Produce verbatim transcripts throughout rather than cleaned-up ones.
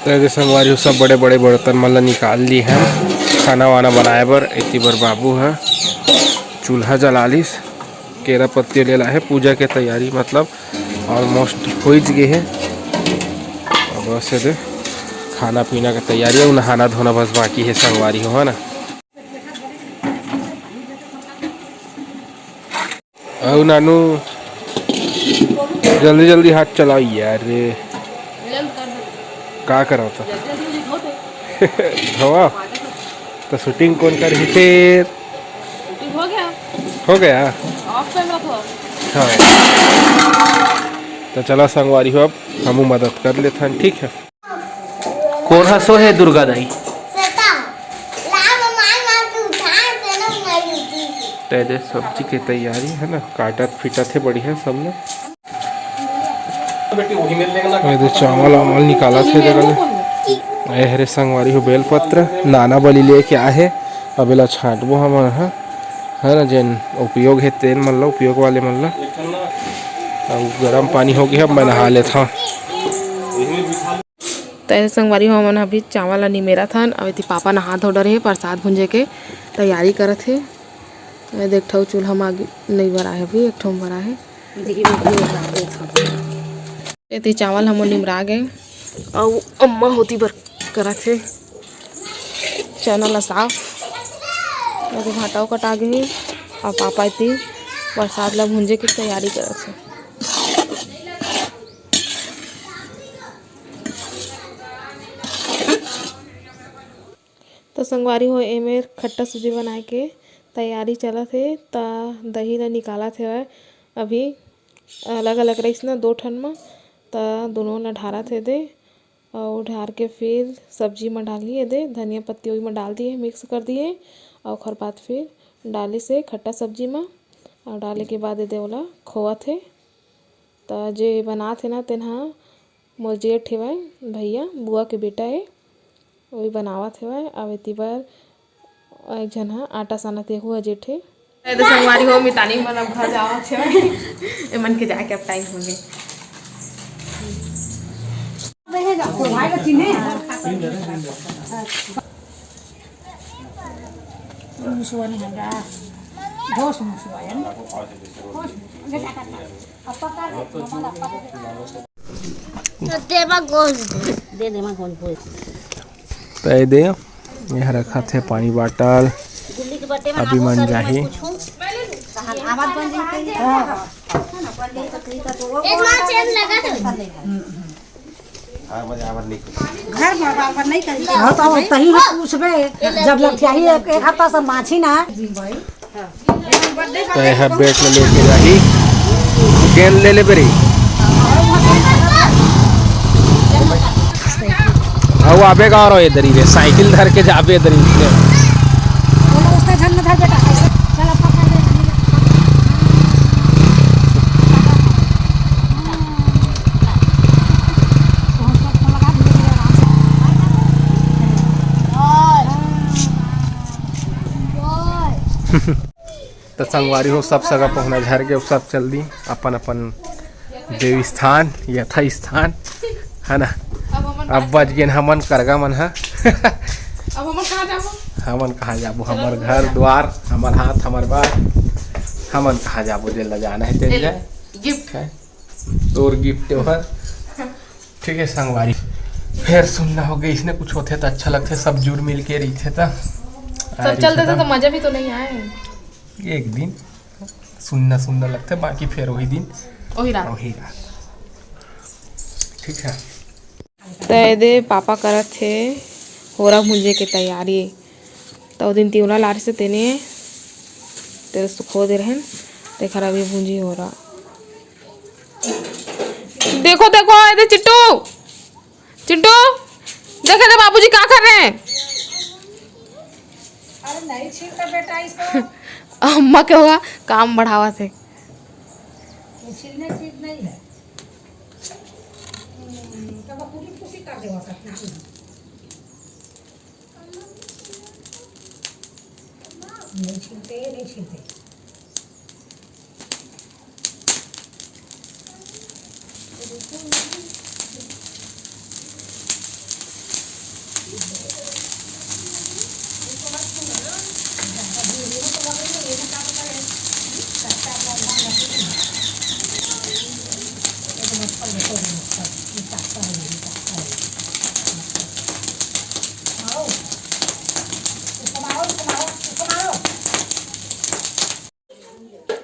तो ये संगवारी हो, सब बड़े-बड़े बर्तन मन ला निकाल ली हम खाना वाना बनाए बर। एती बर बाबू ह चूल्हा जला लिस, केरा पत्ती ले ला हे, पूजा के तैयारी मतलब almost होइच गे हे। अब बस ये दे खाना पीना के तैयारी हे, नहाना धोना बस बाकी हे संगवारी हो, है ना। अउ नानू, जल्दी जल्दी हाथ चलाओ यार। का करो तो? धोवा। तो shooting कौन कर ही फिर? Shooting हो गया। हो गया? Off camera था। हाँ। तो चला संगवारी हो, अब हमू मदद कर लेथन, ठीक है। कोन ह सो हे दुर्गा दाई? ते दे सब्जी के तैयारी है ना, काटत फिटत हे बढ़िया सब ने। ये दे चावल वावल निकालत हे जगह ले। ए हरे संगवारी हो बेलपत्र, नाना बली लेके आहे, अब एला छांटबो हमन ह, है ना, जेन उपयोग हे तेन मन ला, उपयोग वाले मन ला, अउ गरम पानी हो गया, अब मैं नहा लेथव। त ऐसे संगवारी हो, हमन अभी चावल ला निमेरत हन। अब एती पापा नहा धो डरे हे, प्रसाद भुंजे के तैयारी करत हे। ये देख ठो चूल्हा म आगी नई बरा हे, अभी एक ठो बरा हे। एती चावल हमन निमरा गे, अउ अम्मा होती बर करत हे चना ला साफ। अभी भांटा कटा गे हे, अउ पापा एती प्रसाद ला भुंजे के तैयारी करत हे। तो संगवारी हो, एमेर खट्टा सब्जी बनाए के तैयारी चलत हे। त दही ला निकालत हेवय अभी, अलग-अलग रहिस न दो ठन म, त दुनों ला ढारत हे दे, अउ ढार के फिर सब्जी म डालही एदे, धनिया पत्ती ओही म डाल दिए, mix कर दिए, अउ ओखर बाद फिर डालिस हे खट्टा सब्जी म, अउ डाले के बाद एदे ओला खोवत हे। त जे बनात हे ना, तेन ह मोर जेठ हेवय, भैया, बुआ के बेटा हे, ओही बनावत हेवय। अब एती बर एक झन ह आटा सानत हे, एहू ह जेठ हे। ए तो संगवारी हो, मितानी मन अब घर जावत हेवय। एमन के जाके अब time हो गे। मुसवा नहीं हंडा। घोष मुसवा है ना? घोष मुसवा। तो देवा गोल दे। दे दे, माँ, गोल गोल। तय दे, ये रखत हे पानी बाटल। गुल्ली के बर्थडे में अभी मन जाही। आवाज बन जाई। हाँ। इतना चेन लगा दो। घर में बार बार नहीं करी। हाँ, तो तही हम पूछबे, जब लठियाही एक, एक हफ्ता से माछी ना। तो यह bat ल लेके जाही, गेंद ले ले बेरी। अउ आबे गा रहो इधर ही रे, साइकिल धर के जाबे इधर ही रे। त संगवारी हो, सब सगा पहुना झर के सब चल दी अपन अपन देव स्थान, यथा स्थान, है ना। अब बच गेन हमन करगा मन ह। अब हमन कहाँ जाबो? हमन कहाँ जाबो? हमर घर द्वार, हमर हाथ, हमर बात, हमन कहाँ जाबो? जेला जाना है तेल जाए। Gift। है? तोर gift है। ठीक है संगवारी, फेर सुनना हो गई, इसने कुछ होथे त अच्छा लगथे, सब जुड़ मिल के रहिथे त। सब चल देथे त मजा भी तो नहीं आए। एक दिन सुनना सुनना लगथे, बाकी फेर वही दिन, वही रात। वही रात। ठीक है। त एदे पापा करत हे होरा भूंजे के तैयारी। त ओ दिन तिवरा लारिस तेने, तेला सुखो दे रहेन, तेखर अभी भूंजी होरा। देखो, देखो, एदे चिट्टू, चिट्टू, देखे थे बाबूजी क्या कर रहे हैं? अरे नहीं छीलता बेटा इसको। अम्मा के होगा काम बढ़ावत हे। ये छीलने ठीक नहीं है। हम्म, तब पूरी खुशी कर देवा करना। नहीं छीलते, नहीं छीलते।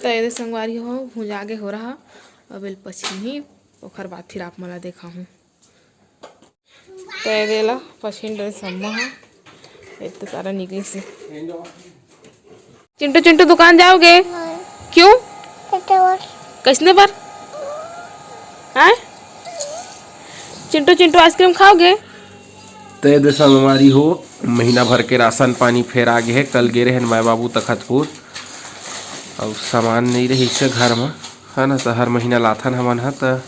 त एदे संगवारी हो, भुंजा गे होरहा, अब एला पछिनही, ओखर बाद फिर आप मन ला देखाहूँ। त एदे ला पछिन डरे सम्मा ह, एदे तो सारा निकलिस हे। चिंटू, चिंटू, दुकान जाओगे? क्यों? कइसने बर? हैं? चिंटू, चिंटू, आइसक्रीम खाओगे? त एदे संगवारी हो, महीना भर के राशन पानी फेर आ गे हे। कल गे रहेन माय बाबू तखतपुर, अउ सामान नइ रहिस हे घर म, है ना, त हर महीना लाथन हमन ह, त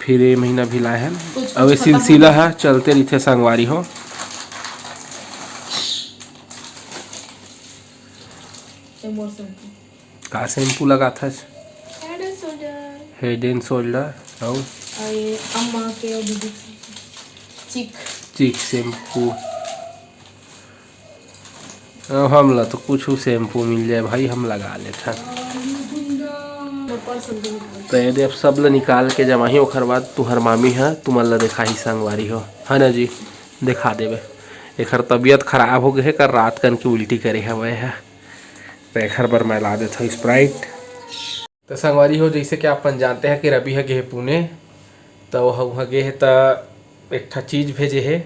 फिर ये महीना भी लाए हन। अउ ये सिलसिला ह चलते रहिथे संगवारी हो। का shampoo लगाथस? Head and Shoulder। Head and Shoulder। अउ अउ ये अम्मा के अउ दीदी के चिक। चिक शैम्पू। अब हमला तो कुछ शैम्पू मिल जाए भाई, हम लगा लेथन। तो ये दे, अब सब ल निकाल के जमाही, ओखर बाद तुहर मामी ह तुमन ल देखाही संगवारी हो, है ना जी? देखा देबे। एखर तबीयत खराब हो गे हे, कर रात कन के उल्टी करे हवय ह, त एखर बर मैं ला देथव Sprite। त संगवारी हो, जइसे कि आप मन जानते हैं कि रवि ह गे हे पुणे, त ओह उहाँ गे हे, त एक ठा चीज भेजे हे।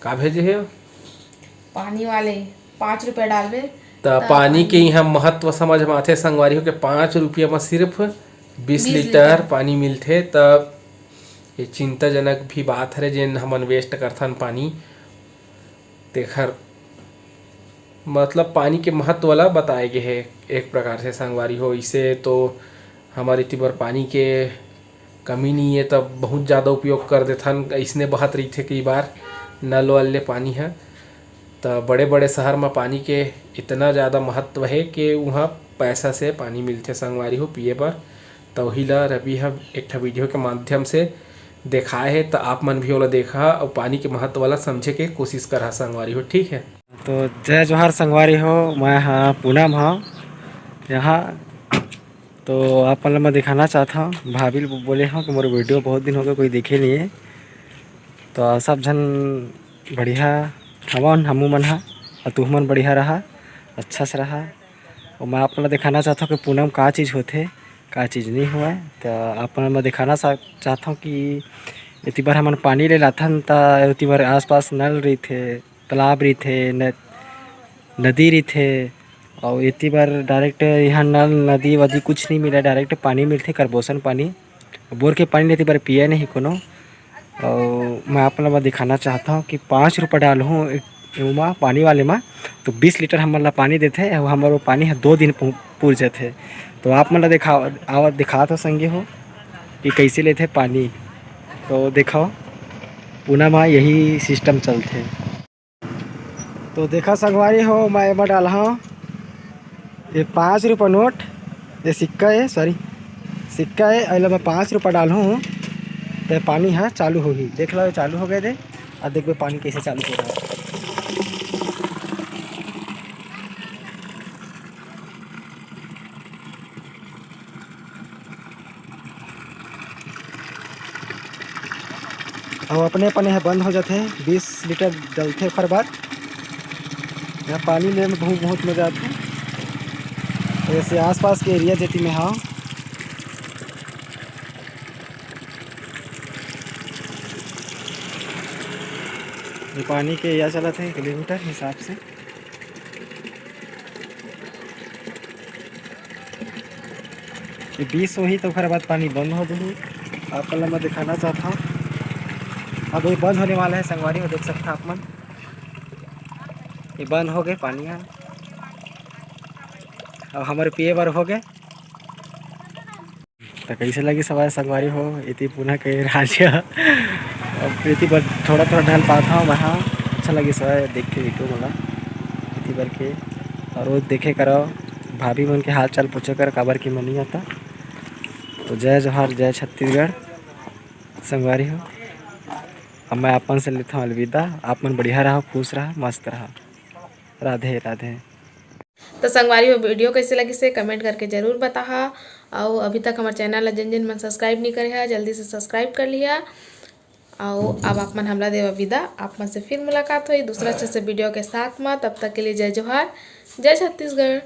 का भेजे हे? पानी वाले पाँच रुपया डालबे, त त पानी के पानी। इहाँ महत्व समझ म आथे संगवारी हो, के पाँच रुपया म सिर्फ बीस बीस लीटर लीटर। पानी मिलथे। त ये चिंताजनक भी बात हरे, जेन हमन waste करथन पानी। तेखर मतलब पानी के महत्व ला बताए गे हे एक प्रकार से संगवारी हो। इसे तो हमर इति बर पानी के कमी नइ हे, त बहुत ज़्यादा उपयोग कर देथन। अइसने बहत रहिथे कई बार नल वल ले पानी ह। त बड़े-बड़े शहर म पानी के इतना ज़्यादा महत्व हे कि उहाँ पैसा से पानी मिलथे संगवारी हो पिए बर। त उही ला रवि ह एक ठा video के माध्यम से देखाए हे, त आप मन भी ओला देखा अउ पानी के महत्व ला समझे के कोशिश करहा संगवारी हो, ठीक है? तो जय जोहार संगवारी हो, मैं हा पूनम हा यहाँ। तो आप मन ला मैं दिखाना चाहत हव, भाभी ल बोले हव कि मोर video बहुत दिन हो गए कोई देखे नहीं है। तो सब झन बढ़िया हवन, हमू मन हा, अउ तुहमन बढ़िया रहा, अच्छा से रहा। अउ मैं आप मन ला दिखाना चाहत हव कि पूनम का चीज होथे, का चीज नहीं होवय। त आप मन ला मैं दिखाना सा-, चाहत हव कि एती बर हमन पानी ले लाथन, त एती बर आसपास नल रहिथे, तालाब रहिथे, न-, नदी रहिथे, अउ एती बर direct यहाँ नल, नदी वदी कुछ नहीं मिले, direct पानी मिलथे, करबोसन पानी। बोर के पानी लेते बर पिए नहीं कोनो। अउ मैं आप मन ला दिखाना चाहत हव कि पाँच रुपया डालहूँ एक, एमा पानी वाले मा, तो बीस लीटर हमन ला पानी देथे, अउ हमर वो पानी ह दो दिन पु-, पुर जाथे। तो आप मन ला दिखा, आवा, दिखात हव संगी हो कि कइसे लेथे पानी। तो देखव, पूना मा यही system चलथे। तो देखा संगवारी हो, मैं एमा डालहूँ ये पाँच रुपया नोट, ये सिक्का है, sorry, सिक्का है, एला मैं पाँच रुपया डालहूँ, तो पानी ह चालू होही। देख लो, ये चालू हो गए दे, अब देखबे पानी कैसे चालू हो रहा है। अब अपने अपने ह बंद हो जाथे, बीस लीटर डलथे, ओकर बाद यहाँ पानी ले में बहुत, बहुत मजा आथे। ऐसे आसपास के area जेती में हाँ, ये पानी के या चलत हे किलोमीटर हिसाब से। ये बीस होही तो ओकर बाद पानी बंद हो जाही। आप मन ला मैं दिखाना चाहत हूँ, अब ये बंद होने वाला है संगवारी हो, देख सकता आप मन, ये बंद हो गए पानी ह, अब हमारे पिए बर हो गए। तो कैसे लगी सवारी संगवारी हो, इति पुना के राज्य। अब इति बर थोड़ा थोड़ा ढल पात हूँ मैं, हाँ, अच्छा लगी सवारी देख के video मला इति बर के। और वो देखे करो, भाभी मन के हाल चाल पूछे कर, काबर की मनी आता। तो जय जोहार, जय छत्तीसगढ़ संगवारी हो। अब मैं आप मन से लेता हूँ अलविदा। आप मन बढ़िया रहा, खुश रहा, मस्त रहा। राधे राधे। तो संगवारी हो, video कैसे लगिस हे comment करके जरूर बताहा। अउ अभी तक हमर channel ला जिन जिन मन subscribe नहीं करे हा, जल्दी से subscribe कर लिहा। अउ अब आप मन हमला देवा विदा, आप मन से फिर मुलाकात होई दूसरा अच्छे से video के साथ मा। तब तक के लिए जय जोहार, जय छत्तीसगढ़।